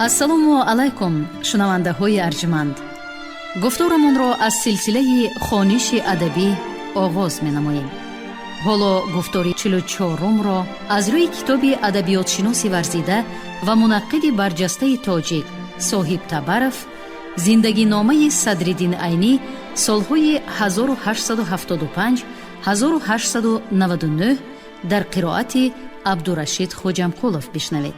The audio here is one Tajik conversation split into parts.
Ассалому алайкум, шунавандаҳои арҷманд. Гуфторамонро аз силсилаи хониши адабӣ оғоз менамоем. Ҳоло гуфтори 44-умро аз рӯи китоби адабиётшиноси варзида ва мунаққиди барҷастаи тоҷик Соҳиб Табаров «Зиндагиномаи Садриддин Айнӣ солҳои 1875-1899» дар қироати Абдурашид Хоҷамқулов бишнавед.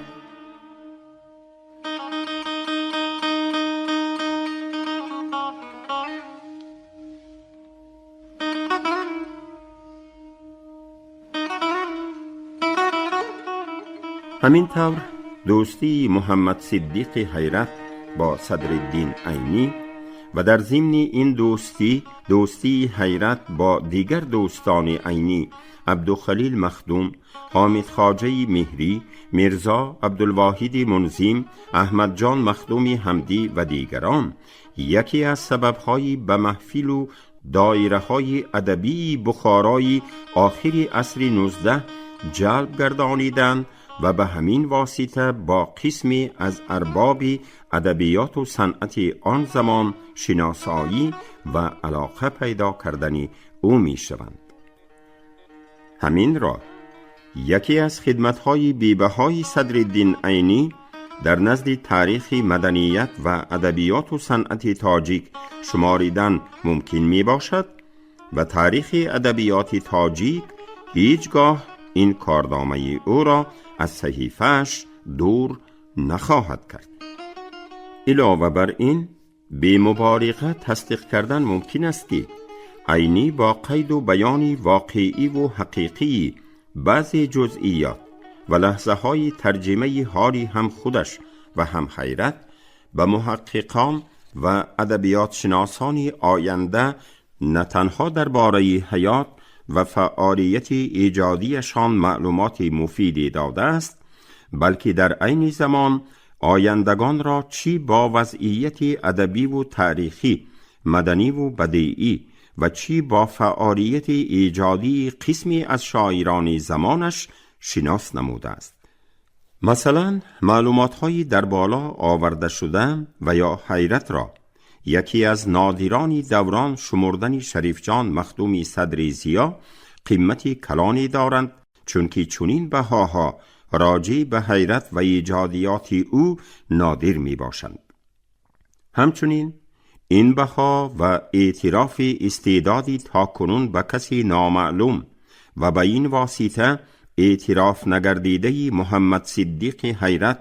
Ҳамин тавр, дӯстии Муҳаммад Сиддиқи Ҳайрат бо Садриддин Айнӣ ва дар зимни ин дӯстӣ дӯстии Ҳайрат бо дигар дӯстони Айнӣ, Абдухалил Махдум, Ҳомидхоҷаи Меҳрӣ, Мирзо Абдулвоҳиди Мунзим, Аҳмадҷон Махдуми Ҳамдӣ ва дигарон яке аз сабабҳои ба маҳфилу доираҳои адабии Бухорои охири асри 19 ҷалб гардониданд ва ба ҳамин восита бо қисме аз арбоби адабиёту санъати он замон шиносоӣ ва алоқа пайдо кардани ӯ мешаванд. Ҳаминро яке аз хидматҳои бебаҳои Садриддин Айнӣ дар назди таърихи маданият ва адабиёту санъати тоҷик шуморидан мумкин мебошад ва таърихи адабиёти тоҷик ҳеҷ гоҳ ин корномаи ӯро аз саҳифааш дур нахоҳад кард. Илова бар ин, бемуболиға тасдиқ кардан мумкин аст, ки Айнӣ бо қайду баёни воқеиву ҳақиқии баъзе ҷузъиёт ва лаҳзаҳои тарҷимаи ҳоли ҳам худаш ва ҳам Ҳайрат ба муҳаққиқон ва адабиётшиносони оянда на танҳо дар бораи ҳаёт ва фаъолияти эҷодиашон маълумоти муфиде додааст, балки дар айни замон ояндагонро чӣ бо вазъияти адабиву таърихӣ, маданиву бадеӣ ва чӣ бо фаъолияти эҷодии қисме аз шоирони замонаш шинос намудааст. Масалан, маълумотҳои дар боло овардашуда ва ё Ҳайратро яке аз нодирони даврон шумурдани Шарифҷон Махдуми Садри Зиё қимати калоне доранд, чунки чунин баҳоҳо роҷеъ ба Ҳайрат ва эҷодиёти ӯ нодир мебошанд. Ҳамчунин ин баҳо ва эътирофи истеъдоди то кунун ба касе номаълум ва ба ин восита эътироф нагардидаи Муҳаммад Сиддиқи Ҳайрат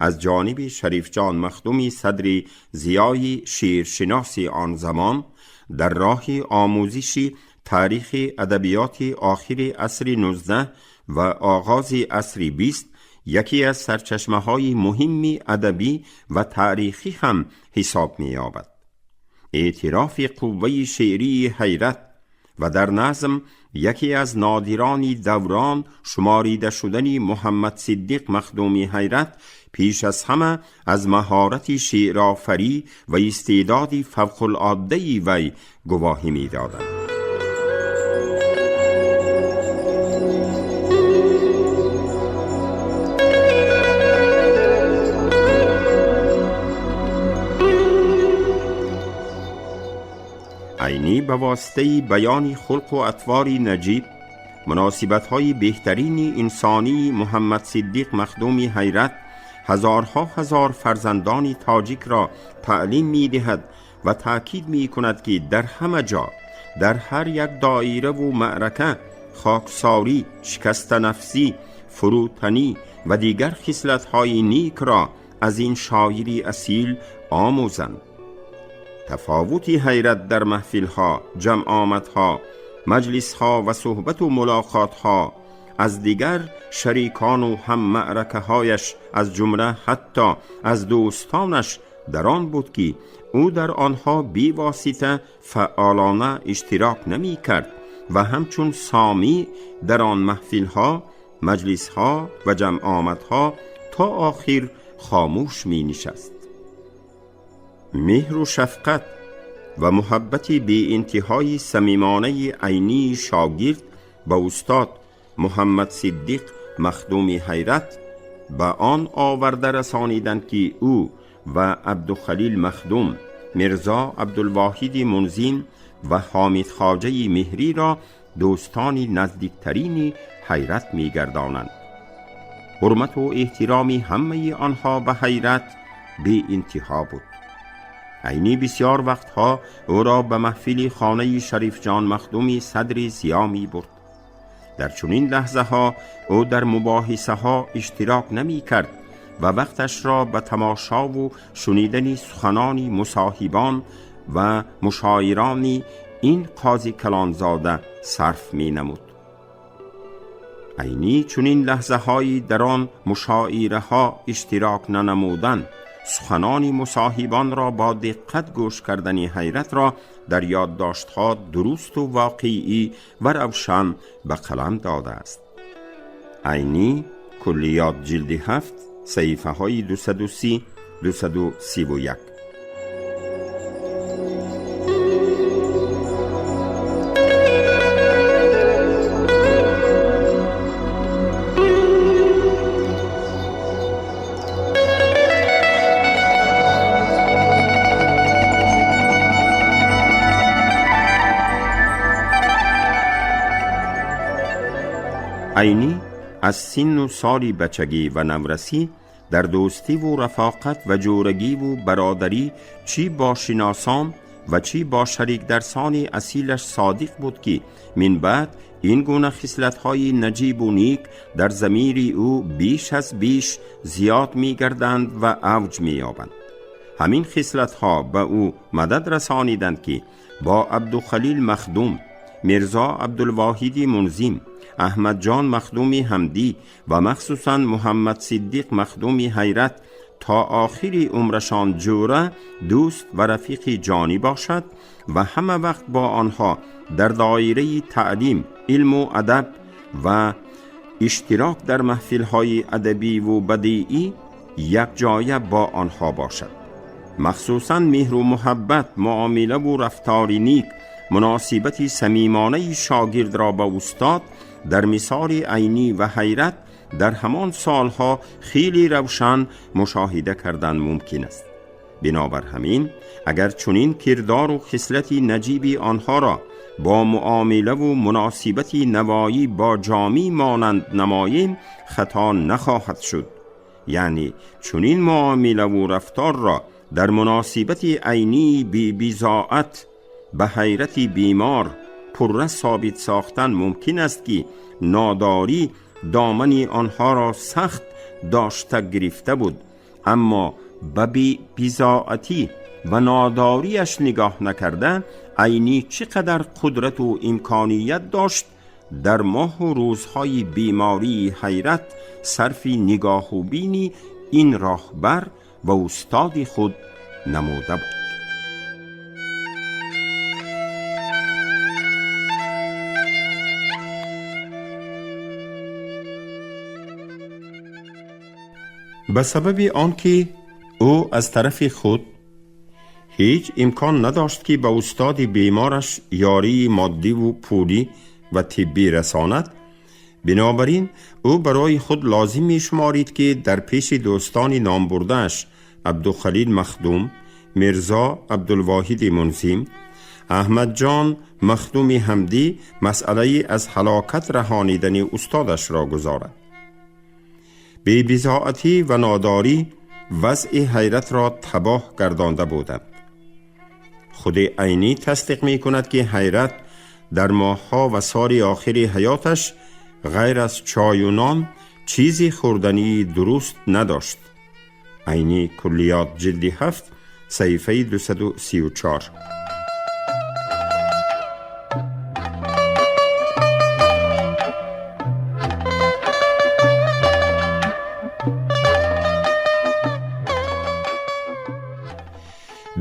аз ҷониби Шарифҷон Махдуми Садри Зиёи шеършиноси он замон дар роҳи омӯзиши таърихи адабиёти охири асри 19 ва оғози асри 20 яке аз сарчашмаҳои муҳимми адабӣ ва таърихӣ ҳам ҳисоб меёбад. Эътирофи қувваи шеърии Ҳайрат ва дар назм яке аз нодирони даврон шуморида шудани Муҳаммад Сиддиқ Махдуми Ҳайрат пеш аз ҳама аз маҳорати шеърофарӣ ва истеъдоди фавқулоддаи вай гувоҳӣ медоданд. Айнӣ ба воситаи баёни хулқу атвори наҷиб, муносибатҳои беҳтарини инсонии Муҳаммад Сиддиқ Махдуми Ҳайрат ҳазорҳо ҳазор фарзандони тоҷикро таълим медиҳад ва таъкид мекунад, ки дар ҳама ҷо, дар ҳар як доираву маърака хоксорӣ, шикастанафсӣ, фурӯтанӣ ва дигар хислатҳои никро аз ин шоири асил омӯзанд. Тафовути Ҳайрат дар маҳфилҳо, ҷамъомадҳо, маҷлисҳо ва суҳбату мулоқотҳо аз дигар шарикону ҳаммаъракаҳояш, аз ҷумла ҳатто аз дӯстонаш, дар он буд, ки ӯ дар онҳо бевосита фаъолона иштирок намекард ва ҳамчун сомӣ дар он маҳфилҳо, маҷлисҳо ва ҷамъомадҳо то охир хомӯш менишаст. Меҳру шафқат ва муҳаббати беинтиҳои самимонаи Айнии шогирд ба устод Муҳаммад Сиддиқ Махдуми Ҳайрат ба он оварда расониданд, ки ӯ ва Абдухалил Махдум, Мирзо Абдулвоҳиди Мунзим ва Ҳомид Хоҷаи Меҳриро дӯстони наздиктарини Ҳайрат мегардонанд. Ҳурмату эҳтироми ҳамаи онҳо ба Ҳайрат беинтиҳо буд. Айнӣ бисёр вақтҳо ӯро ба маҳфили хонаи Шарифҷон Махдуми садри Зиё мебурд. Дар чунин лаҳзаҳо ӯ дар мубоҳисаҳо иштирок намекард ва вақташро ба тамошову шунидани суханони мусоҳибон ва мушоирони ин қози калонзода сарф менамуд. Айнӣ чунин лаҳзаҳои дар он мушоираҳо иштирок нанамудан, суханони мусоҳибонро бо диққат гӯш кардани Ҳайратро дар ёддоштҳо дурусту воқеӣ ва равшан ба қалам додааст. Айнӣ, Куллиёт, ҷилди 7, саҳифаҳои 230, 231. Айнӣ аз синну соли бачагӣ ва наврасӣ дар дӯстиву рафоқат ва ҷӯрагиву бародарӣ чӣ бо шиносон ва чӣ бо шарикдарсони асилаш содиқ буд, ки минбаъд ин гуна хислатҳои наҷибу ник дар замири ӯ биш аз биш зиёд мегарданд ва авҷ меёбанд. Ҳамин хислатҳо ба ӯ мадад расониданд, ки бо Абдухалил Махдум, Мирзо Абдулвоҳиди Мунзим, Аҳмадҷон Махдуми Ҳамдӣ ва махсусан Муҳаммадсиддиқ Махдуми Ҳайрат то охири умрашон ҷӯра, дӯст ва рафиқи ҷонӣ бошад ва ҳама вақт бо онҳо дар доираи таълим, илму адаб ва иштирок дар маҳфилҳои адабиву бадиӣ якҷоя бо онҳо бошад. Махсусан меҳру муҳаббат, муомилаву рафтори ник, муносибати самимонаи шогирдро ба устод дар мисоли Айнӣ ва Ҳайрат дар ҳамон солҳо хеле равшан мушоҳида кардан мумкин аст. Бинобар ҳамин, агар чунин кирдору хислати наҷиби онҳоро бо муомилаву муносибати Навоӣ бо Ҷомӣ монанд намоем, хато нахоҳад шуд. Яъне чунин муомилаву рафторро дар муносибати Айнии бебизоат ба Ҳайрати бемор пурра собит сохтан мумкин аст, ки нодорӣ домани онҳоро сахт дошта гирифта буд, аммо ба бебизоатӣ ва нодориаш нигоҳ накарда, Айнӣ чӣ қадар қудрату имконият дошт, дар моҳу рӯзҳои бемории Ҳайрат сарфи нигоҳу бини ин роҳбар ва устоди худ намуда буд. Ба сабаби он ки ӯ аз тарафи худ ҳеҷ имкон надошт, ки ба устоди бемораш ёрии моддиву пулӣ ва тиббӣ расонад, бинобар ин ӯ барои худ лозим мешуморид, ки дар пеши дӯстони номбурдааш Абдухалил Махдум, Мирзо Абдулвоҳиди Мунзим, Аҳмадҷон Махдуми Ҳамдӣ масъалаи аз ҳалокат раҳонидани устодашро гузорад. Бебизоатӣ ва нодорӣ вазъи Ҳайратро табоҳ гардонда буданд. Худи Айнӣ тасдиқ мекунад, ки Ҳайрат дар моҳҳо ва соли охири ҳаёташ ғайр аз чою нон чизи хӯрдании дуруст надошт. Айнӣ, Куллиёт, ҷилди 7, саҳифаи 234.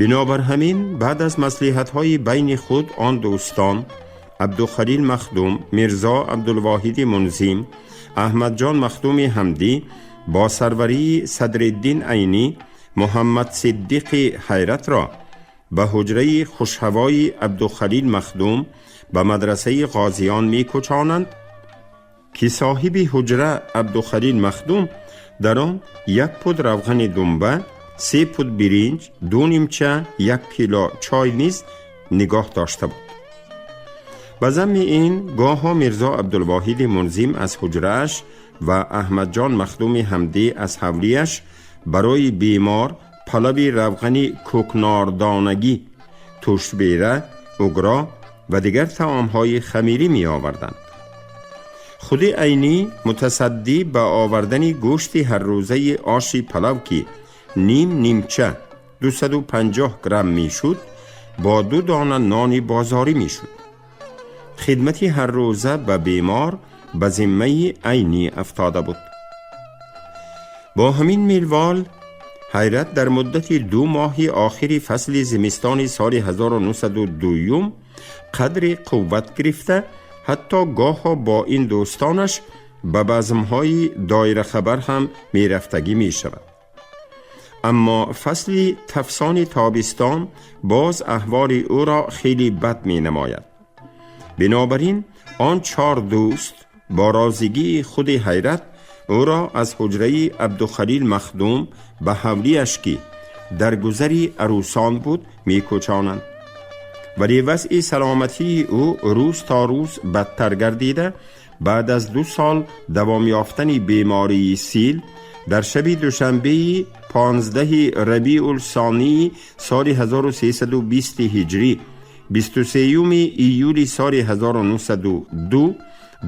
Бинобар ҳамин, баъд аз маслиҳатҳои байни худ он дӯстон Абдухалил Махдум, Мирзо Абдулвоҳиди Мунзим, Аҳмадҷон Махдуми Ҳамдӣ бо сарварии Садриддин Айнӣ Муҳаммадсиддиқи Ҳайратро ба ҳуҷраи хушҳавои Абдухалил Махдум ба мадрасаи Ғозиён мекӯчонанд, ки соҳиби ҳуҷра Абдухалил Махдум Дар он 1 пуд равғани думба, 3 пуд биринҷ, 2 нимча, 1 кило чой низ нигоҳ дошта буд. Ба замми ин гоҳо Мирзо Абдулвоҳиди Мунзим аз ҳуҷрааш ва Аҳмадҷон Махдуми Ҳамдӣ аз ҳавлияш барои бемор палави равғани кӯкнордонагӣ, тӯшбера, угро ва дигар таомҳои хамирӣ меоварданд. Худи Айнӣ мутасаддӣ ба овардани гӯшти ҳаррӯзаи оши палав, ки ним нимча 250 грамм мешуд, бо 2 дона нони бозорӣ мешуд. Хидмати ҳаррӯза ба бемор ба зиммаи Айнӣ афтода буд. Бо ҳамин минвол Ҳайрат дар муддати 2 моҳи охири фасли зимистони соли 1902 қадри қувват гирифта, ҳатто гоҳо бо ин дӯстонаш ба базмҳои доирахабар ҳам мерафтагӣ мешавад. Аммо фасли тафсони тобистон боз аҳволи ӯро хеле бад менамояд. Бинобар ин он 4 дӯст бо розигии худи Ҳайрат ӯро аз ҳуҷраи Абдухалил Махдум ба ҳавлиаш, ки дар гузари арӯсон буд, мекӯчонанд. Вале вазъи саломатии ӯ рӯз то рӯз бадтар гардида, баъд аз 2 сол давом ёфтани бемории сил дар шаби душанбеи 15 Рабиулсонии соли 1320 ҳиҷрӣ, 23 июли соли 1902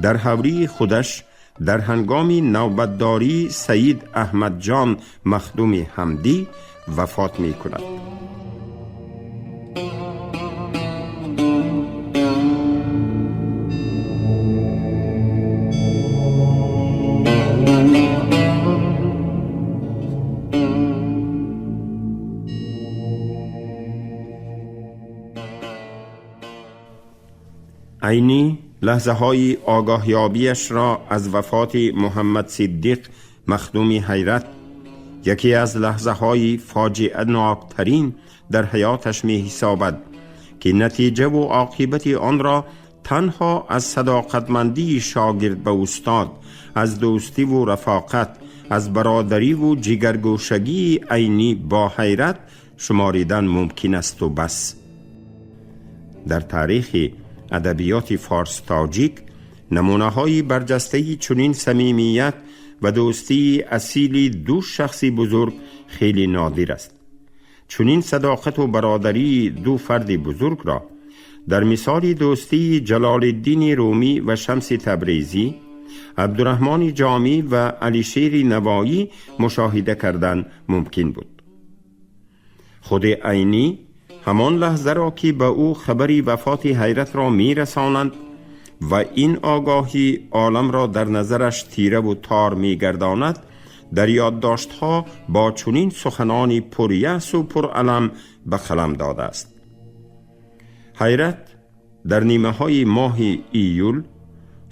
дар ҳавлии худаш дар ҳангоми навбатдории Саид Аҳмадҷон Махдуми Ҳамдӣ вафот мекунад. Айнӣ лаҳзаҳои огаҳёбиаш ро аз вафоти Муҳаммад Сиддиқ Махдуми Ҳайрат яке аз лаҳзаҳои фоҷианоктарин дар ҳаёташ меҳисобад, ки натиҷаву оқибати онро танҳо аз садоқатмандии шогирд ба устод, аз дӯстиву рафоқат, аз бародариву ҷигаргӯшагии Айнӣ бо Ҳайрат шуморидан мумкин асту бас. Дар таърихи адабиёти форс-тоҷик намунаҳои барҷастаи чунин самимият ва дӯстии асили ду шахси бузург хеле нодир аст. Чунин садоқату бародарии ду фарди бузургро дар мисоли дӯстии Ҷалолиддини Румӣ ва Шамси Табрезӣ, Абдураҳмони Ҷомӣ ва Алишери Навоӣ мушоҳида кардан мумкин буд. Худи Айнӣ ҳамон лаҳзаро, ки ба ӯ хабари вафоти Ҳайратро мерасонанд ва ин огаҳӣ оламро дар назараш тираву тор мегардонад, дар ёддоштҳо бо чунин суханони пурясу пуралам ба қалам додааст. Ҳайрат дар нимаҳои моҳи июл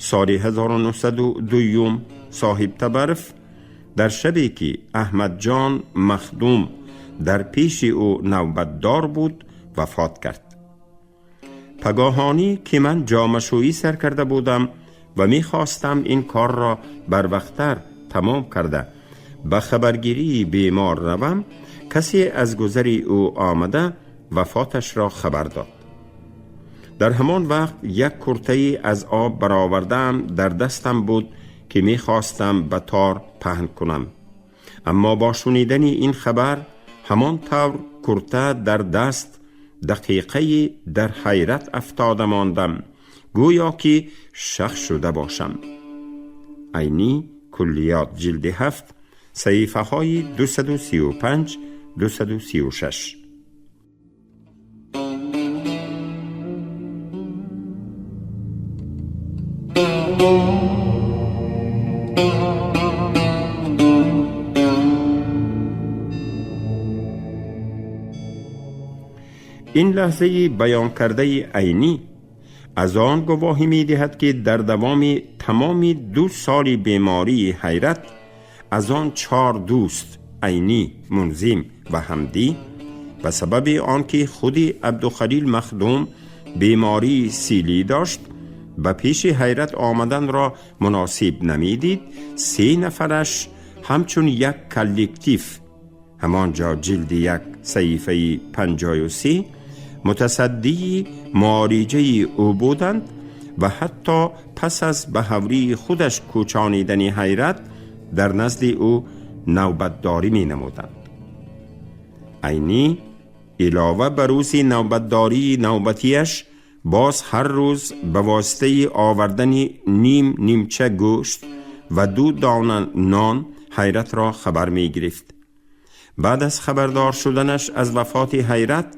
соли 1902 соҳибтабарф дар шабе, ки Аҳмадҷон Махдум дар пеши ӯ навбатдор буд, вафот кард. Пагоҳонӣ, ки ман ҷомашӯӣ сар карда будам ва мехостам ин корро барвақттар тамом карда ба хабаргирии бемор равам, касе аз гузари ӯ омада вафоташро хабар дод. Дар ҳамон вақт як куртае аз об баровардаам дар дастам буд, ки мехостам ба тор паҳн кунам. Аммо бо шунидани ин хабар ҳамон тавр курта дар даст дақиқае дар ҳайрат афтода мондам, гӯё ки шах шуда бошам. Айнӣ, Куллиёт, ҷилди 7, саҳифаҳои 235, 236. Ин лаҳзаи баёнкардаи Айнӣ аз он гувоҳӣ медиҳад, ки дар давоми тамоми 2 соли бемории Ҳайрат аз он 4 дӯст, Айнӣ, Мунзим ва Ҳамдӣ, ба сабаби он ки худи Абдухалил Махдум бемории силӣ дошт, ба пеши Ҳайрат омаданро муносиб намедид, 3 нафараш ҳамчун як коллектив, ҳамон ҷо ҷилди 1 саҳифаи 53, мутасаддии муолиҷаи ӯ буданд ва ҳатто пас аз ба ҳавлии худаш кӯчонидани Ҳайрат дар назди ӯ навбатдорӣ менамуданд. Айнӣ илова ба рӯзи навбатдории навбатиаш боз ҳар рӯз ба воситаи овардани ним нимча гӯшт ва 2 дона нон Ҳайратро хабар мегирифт. Баъд аз хабардор шуданаш аз вафоти Ҳайрат,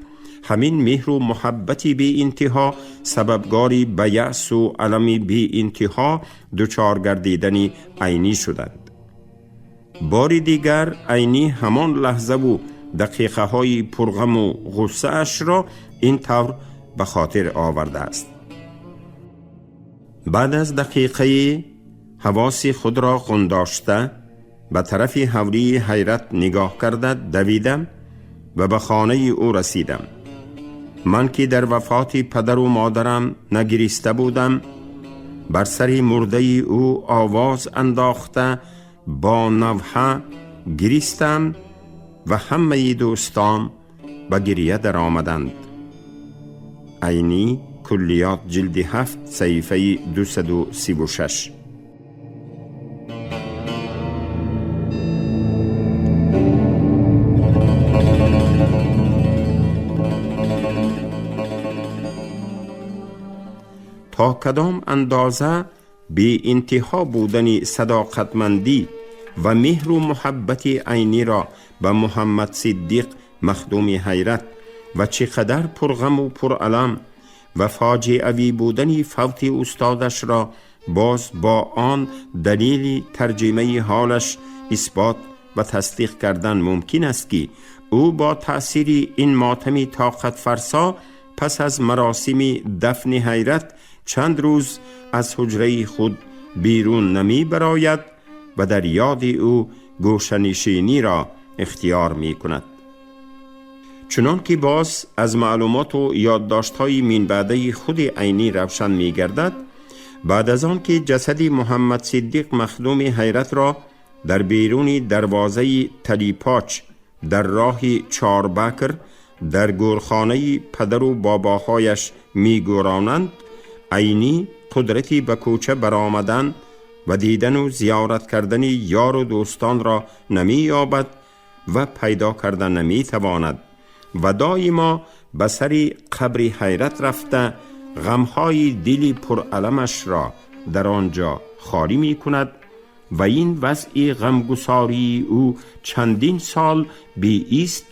ҳамин меҳру муҳаббати беинтиҳо сабабгори ба яъсу алами беинтиҳо дучор гардидани Айнӣ шуданд. Бори дигар Айнӣ ҳамон лаҳзаву дақиқаҳои пурғаму ғуссаашро ин тавр ба хотир овардааст. Баъд аз дақиқаи ҳавоси худро ғундошта ба тарафи ҳавлии Ҳайрат нигоҳ карда давидам ва ба хонаи ӯ расидам. Ман ки дар вафоти падару модарам нагириста будам, бар сари мурдаи ӯ овоз андохта бо навҳа гиристам ва ҳамаи дӯстон ба гирия даромаданд. Айнӣ, Куллиёт, ҷилди 7, саҳифаи 236. То кадом андоза беинтиҳо будани садоқатмандӣ ва меҳру муҳаббати Айниро ба Муҳаммад Сиддиқ Махдуми Ҳайрат ва чӣ қадар пурғаму пуралам ва фоҷиавӣ будани фавти устодашро боз бо он далели тарҷимаи ҳолаш исбот ва тасдиқ кардан мумкин аст, ки ӯ бо таъсири ин мотами тоқатфарсо пас аз маросими дафни Ҳайрат чанд рӯз аз ҳуҷраи худ берун намебарояд ва дар ёди ӯ гӯшанишиниро ихтиёр мекунад. Чунон ки боз аз маълумоту ёддоштҳои минбаъдаи худи Айнӣ равшан мегардад, баъд аз он ки ҷасади Муҳаммад Сиддиқ Махдуми Ҳайратро дар беруни дарвозаи Талипоч дар роҳи Чорбакр дар гӯрхонаи падару бобоҳояш мегӯронанд, Айнӣ қудрати ба кӯча баромадан ва дидану зиёрат кардани ёру дӯстонро намеёбад ва пайдо карда наметавонад ва доимо ба сари қабри Ҳайрат рафта ғамҳои дили пураламашро дар он ҷо холӣ мекунад ва ин вазъи ғамгусории ӯ чандин сол беист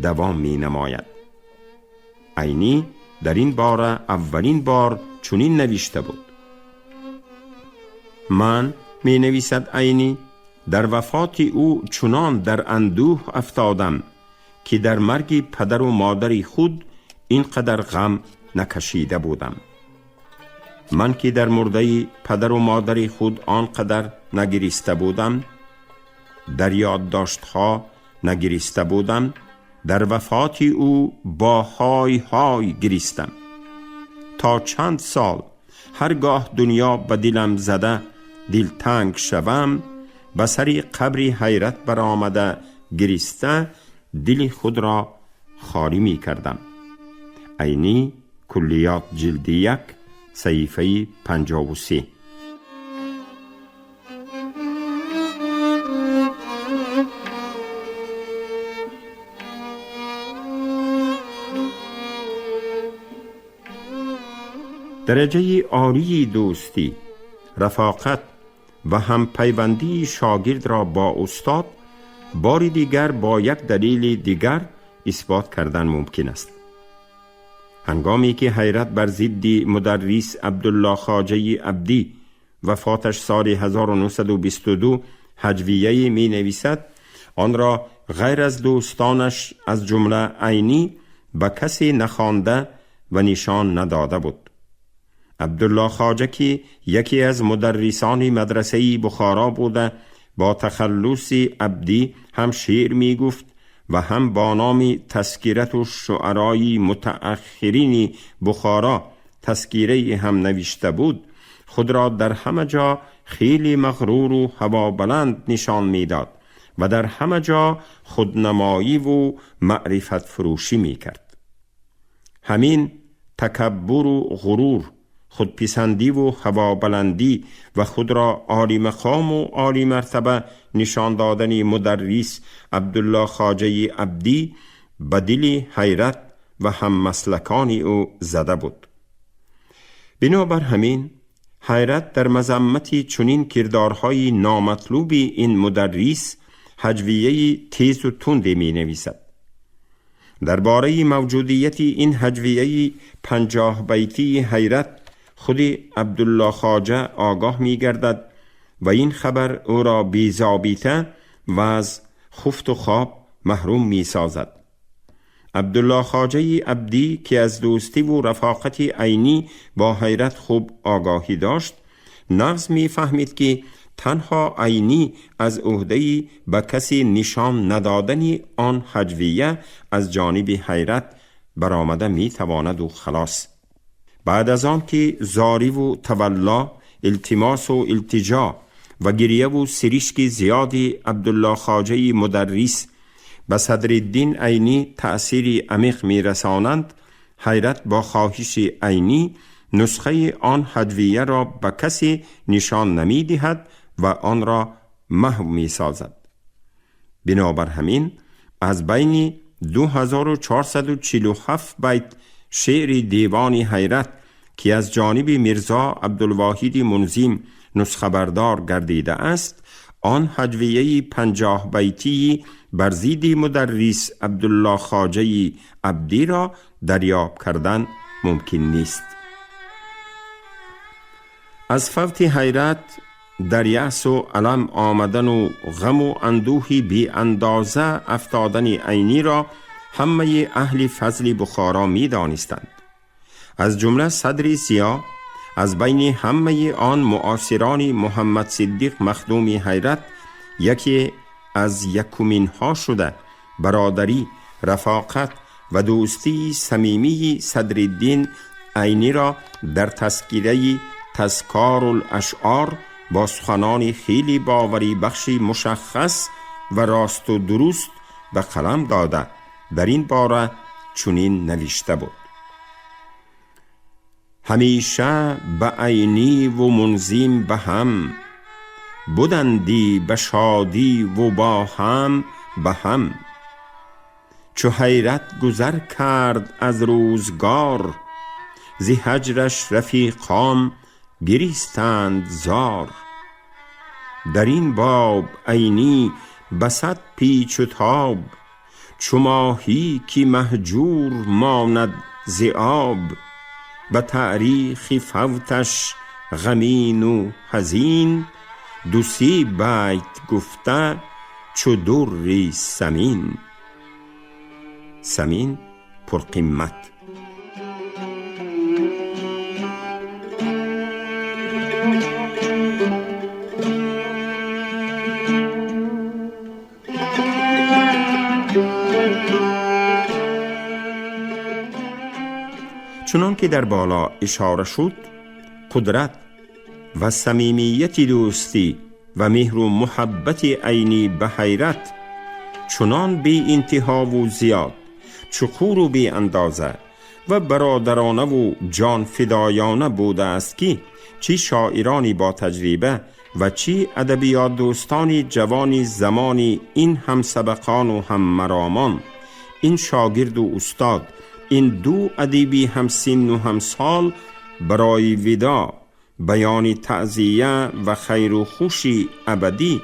давом менамояд. Айнӣ дар ин бора аввалин бор чунин навишта буд: ман, менависад Айнӣ, дар вафоти ӯ чунон дар андӯҳ афтодам, ки дар марги падару модари худ ин қадар ғам накашида будам. Ман ки дар мурдаи падару модари худ он қадар нагириста будам, дар ёддоштҳо нагириста будам, дар вафоти ӯ бо ҳой ҳой гиристам. То чанд сол ҳар гоҳ дунё ба дилам зада дилтанг шавам, ба сари қабри Ҳайрат баромада гириста дили худро холӣ мекардам. Айнӣ, Куллиёт, ҷилди 1, саҳифаи 53. Дараҷаи олии дӯстӣ, рафоқат ва ҳампайвандии шогирдро бо устод бори дигар бо як далели дигар исбот кардан мумкин аст. Ҳангоме ки Ҳайрат бар зидди мударрис Абдулло Хоҷаи Абдӣ, вафоташ соли 1922, ҳаҷвияе менависад, онро ғайр аз дӯстонаш аз ҷумла Айнӣ ба касе нахонда ва нишон надода буд. Абдулло Хоҷа, ки яке аз мударрисони мадрасаи Бухоро буда, бо тахаллуси Абдӣ ҳам шеър мегуфт ва ҳам бо номи Тазкирату шуарои мутааххирини Бухоро тазкирае ҳам навишта буд, худро дар ҳама ҷо хеле мағруру ҳавобаланд нишон медод. و در همه جا خودنمایی و معرفت فروشی می کرد. همین تکبر و غرور، خودپسندی و هوابلندی و خود را عالی مقام و عالی مرتبه نشان دادن مدرس عبدالله خواجه عبدی به دل حیرت و هم مسلکان او زده بود. بنابر همین حیرت در مذمت چنین کردارهای نامطلوب این مدرس هجویه تیز و تندی می نویسد. درباره موجودیت این هجویه 50 بیتی حیرت خود عبدالله خواجه آگاه می گردد و این خبر او را بی‌ضابطه و از خفت و خواب محروم می سازد. عبدالله خواجه عبدی که از دوستی و رفاقت عینی با حیرت خوب آگاهی داشت، نغز می فهمید که تنها عینی از عهده به کسی نشان ندادن آن هجویه از جانب حیرت برآمده می تواند و خلاص. بعد از آن که زاری و تولا، التماس و التجا و گریه و سریشک زیادی عبدالله خواجه مدرس به صدرالدین عینی تأثیر عمیق می رسانند، حیرت با خواهش عینی نسخه آن هجویه را به کسی نشان نمی دهد و آن را محو می سازد. بنابر همین از بین 2447 بیت شعر دیوان حیرت که از جانب میرزا عبدالواحد منظم نسخه بردار گردیده است، آن هجویه 50 بیتی بر ضد مدرس عبدالله خواجه عبدی را دریاب کردن ممکن نیست. از فوت حیرت در یأس و الم آمدن و غم و اندوه بی اندازه افتادن عینی را همه اهل فضل بخارا می دانستند. از جمله صدر ضیا از بین همه آن معاصران محمد صدیق مخدوم حیرت یکی از یکمین ها شده برادری، رفاقت و دوستی صمیمی صدرالدین عینی را در تذکره تذکار الاشعار با سخنان خیلی باوری بخشی مشخص و راست و درست به قلم داده در این باره چنین نوشته بود: همیشه به عینی و منظم به هم بودندی، به شادی و با هم به هم. چو حیرت گذر کرد از روزگار، ز هجرش رفیقام گریستند زار. در این باب عینی بسد پیچ و تاب، چو ماهی که مهجور ماند ز آب. به تاریخ فوتش غمین و حزین، دو سه بیت گفته چو در ثمین. ثمین پرقیمت. چنان که در بالا اشاره شد، قدرت و صمیمیت دوستی و مهر و محبت عینی به حیرت چنان بی انتها و زیاد، چخور و بی اندازه و برادرانه و جان فدایانه بوده است که چی شاعرانی با تجربه و چی ادبیات دوستان جوانی زمانی این هم سبقان و هم مرامان، این شاگرد و استاد، این دو ادیبی هم سن و هم سال برای ودا، بیان تعزیه و خیر و خوشی ابدی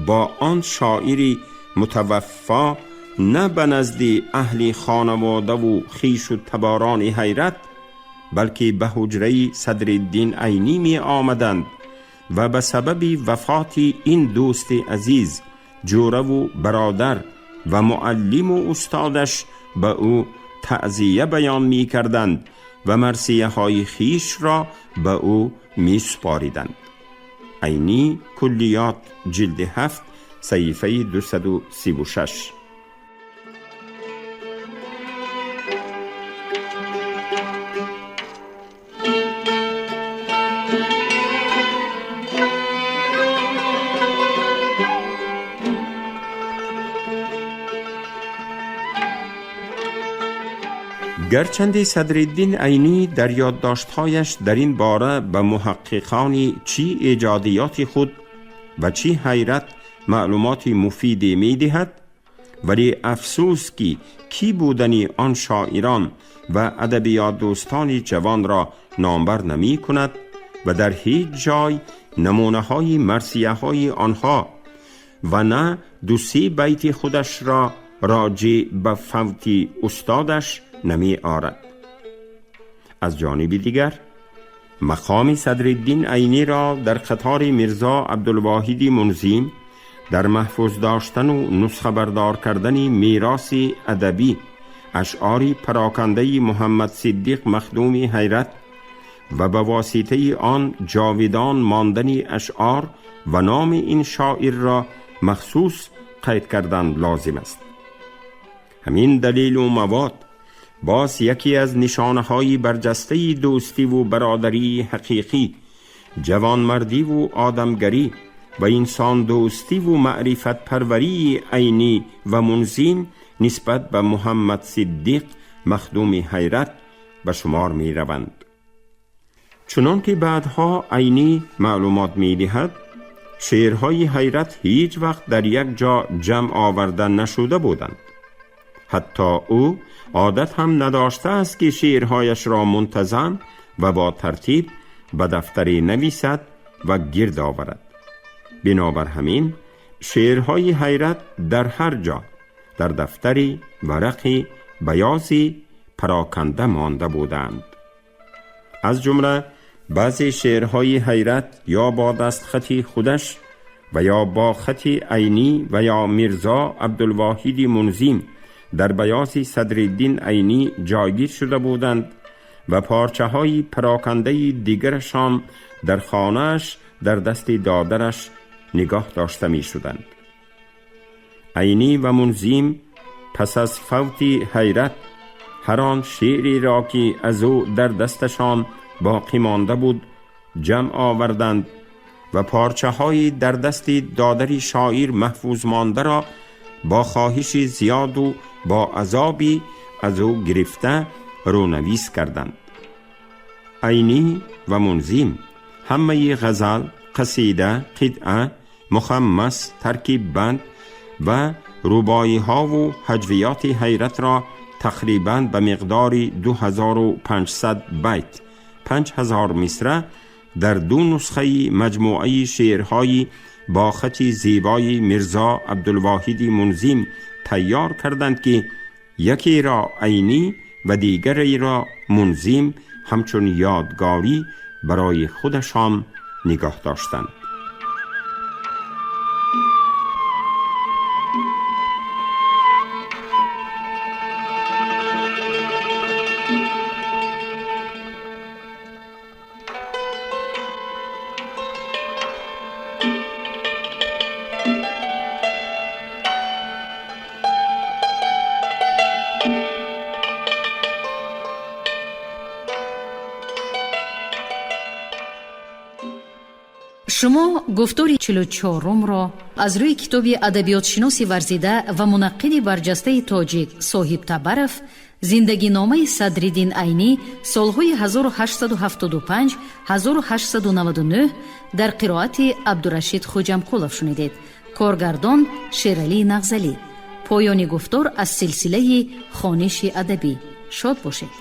با آن شاعری متوفا نه به نزد اهل خانواده و خویش و تباران حیرت، بلکه به حجره صدرالدین عینی می آمدند و به سبب وفات این دوست عزیز، جوره و برادر و معلم و استادش به او تعزیه بیان می کردند و مرثیه های خویش را به او می سپاریدند. عینی کلیات جلد 7 صحیفه 236. Гарчанде Садриддин Айнӣ дар ёддоштҳояш дар ин бора ба муҳаққиқони чӣ эҷодиёти худ ва чӣ ҳайрат маълумоти муфиде медиҳад, вале афсӯс, ки кӣ будани он шоирон ва адабиётдӯстони ҷавонро номбар намекунад ва дар ҳеҷ ҷой намунаҳои марсияҳои онҳо ва на ду-се байти худашро роҷеъ ба фавти устодаш намеорад. Аз ҷониби дигар, мақоми Садриддин Айниро дар қатори Мирзо Абдулвоҳиди Мунзим дар маҳфуз доштану нусхабардор кардани мероси адабӣ, ашъори парокандаи Муҳаммад Сиддиқ Махдуми Ҳайрат ва ба воситаи он ҷовидон мондани ашъор ва номи ин шоирро махсус қайд кардан лозим аст. Ҳамин далелу мавод боз яке аз нишонаҳои барҷастаи дӯстиву бародарии ҳақиқӣ, ҷавонмардиву одамгарӣ ва инсондӯстиву маърифатпарварии Айнӣ ва Мунзим нисбат ба Муҳаммад Сиддиқ Махдуми Ҳайрат ба шумор мераванд. Чунон ки баъдҳо Айнӣ маълумот медиҳад, шеърҳои Ҳайрат ҳеҷ вақт дар як ҷо ҷамъ оварда нашуда буданд. Ҳатто ӯ одат ҳам надоштааст, ки шеърҳояшро мунтазам ва бо тартиб ба дафтаре нависад ва гирд оварад. Бинобар ҳамин, шеърҳои Ҳайрат дар ҳар ҷо дар дафтари варақи баёзи пароканда монда буданд. Аз ҷумла баъзе шеърҳои Ҳайрат ё бо дастхати худаш ва ё бо хати Айнӣ ва ё Мирзо Абдулвоҳиди Мунзим дар баёзи Садриддин Айнӣ ҷойгир шуда буданд ва порчаҳои парокандаи дигарашон дар хонааш дар дасти додараш нигоҳ дошта мешуданд. Айнӣ ва Мунзим пас аз фавти Ҳайрат ҳар он шеъреро, ки аз ӯ дар дасташон боқӣ монда буд, ҷамъ оварданд ва порчаҳои дар дасти додари шоир маҳфуз мондаро бо хоҳиши зиёду бо азобӣ аз ӯ гирифта рӯнавис карданд. Айнӣ ва Мунзим ҳамаи ғазал, қасида, қитъа, мухаммас, таркиббанд ва рубоиҳову ҳаҷвиёти Ҳайратро тақрибан ба миқдори 2500 байт, 5000 мисра, дар ду нусхаи маҷмӯаи шеърҳои бо хати зебои Мирзо Абдулвоҳиди Мунзим тайёр карданд, ки якеро Айнӣ ва дигареро Мунзим ҳамчун ёдгорӣ барои худашон нигоҳ доштанд. Шумо гуфтори 44-умро аз рӯи китоби адабиётшиноси варзида ва мунаққиди барҷастаи тоҷик Соҳиб Табаров «Зиндагиномаи Садриддин Айнӣ солҳои 1875-1899» дар қироати Абдурашид Хоҷамқулов шунидед. Коргардон Шералӣ Нағзалӣ. Поёни гуфтор аз силсилаи хониши адабӣ. Шод бошед.